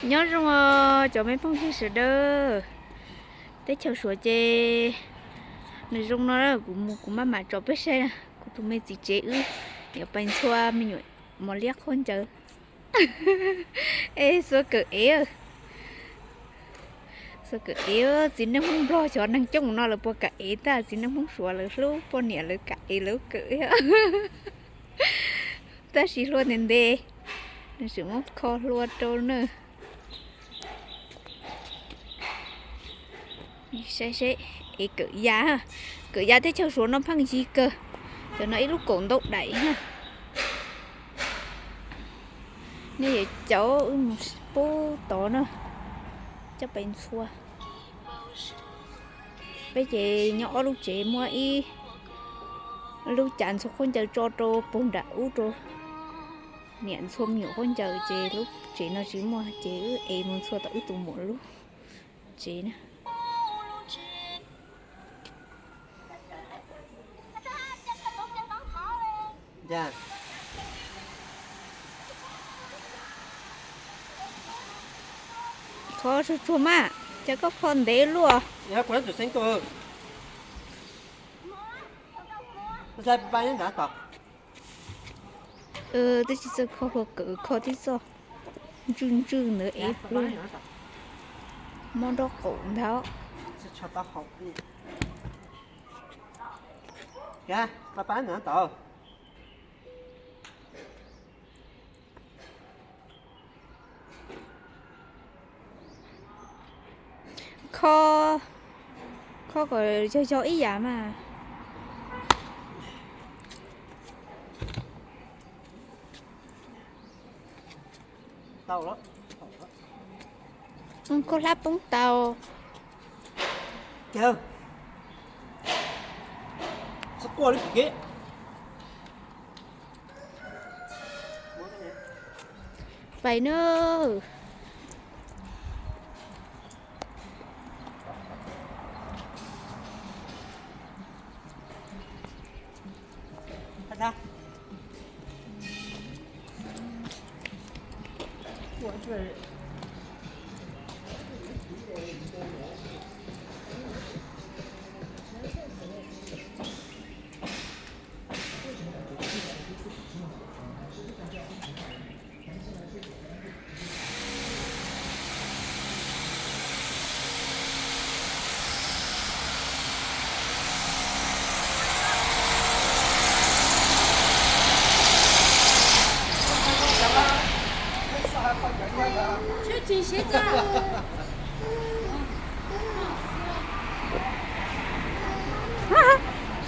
Nyob zoo cov me phooj ywg sawv daws, teb chaws Suav ces nws zoo no, kuv mus kuv maj mam tso peb saib na, kuv tus me txiv tsev wb yuav pais ntxhua me nyuam mos liab khaub ncaws. Es xuas kawm ev, xuas kawm ev, txiv neej Hmoob Nplog xyov neeg coob no lawv puas kam ev, tab txiv neej Hmoob Suav lawv hlub poj niam lawv kam ev lawv kawm. Tab sis hlua ntev ntev, nws tseem muab kho hlua rau na. Saib seb, ev kawm yav, kawm yav teb chaws Suav no pheej yig kawg. Cov no ib lub kaum ntau daim na. Nej yuav caum wb mus pub tod na, coj pais ntxhua. Peb ces nyob ob lub tsev, muaj ib lub cav ntxhua khaub ncaws tso rau puag nram ub rau niam ntxhua me nyuam khaub ncaws, ces lub tsev no tsis muaj ces wb ev mus ntxhua tom wb tus muam lub tsev na. Kho tsuag tsuag mas, cas koj kho ntev luaj. Twb tsis txawj kho hlua kawm, kho tib txoj ntswj ntswj ntawd ev pw, mob nraub qaum ntag. Kho, kho kom yog yog ib yam mas. Khaub hlab poob tau. Pais nawb.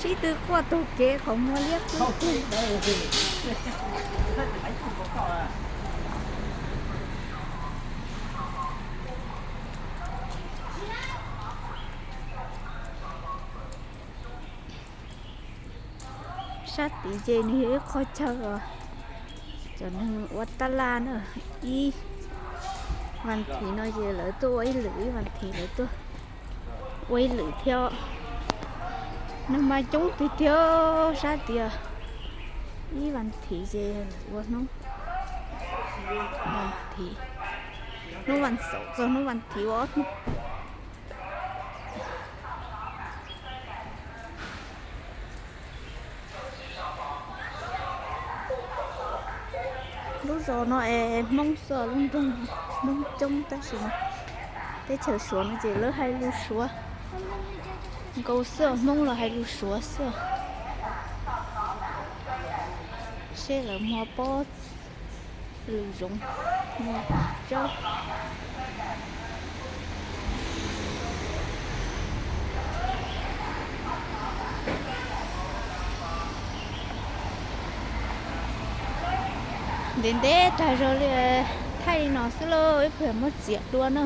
Sib tw quaj taug kev qhov muag liab qub. Sab tid ces nws yog ib qho chaw uas cov neeg ua tab laj na, ib vas thiv no ces lawv tuaj ua ib lwm, ib vas thiv lawv tuaj ua ib lwm thiab. Neeg mas coob tiag tiag sab tid, ib vas thiv ces lawv ua hnub, vas thiv, hnub vas xaum txog hnub vas thiv ua ob hnub. Lub zos no es Hmoob xwb, lub nroog Hmoob coob tab sis teb chaws Suav no ces lawv hais lus Suav nkaus xwb, Hmoob los hais lus Suav xwb. Seb lawv muag pob lws zoov, muag tsaub. Ntev ntev tag zog li, thaij li no xwb lauj, ib pliag muab txiav dua na.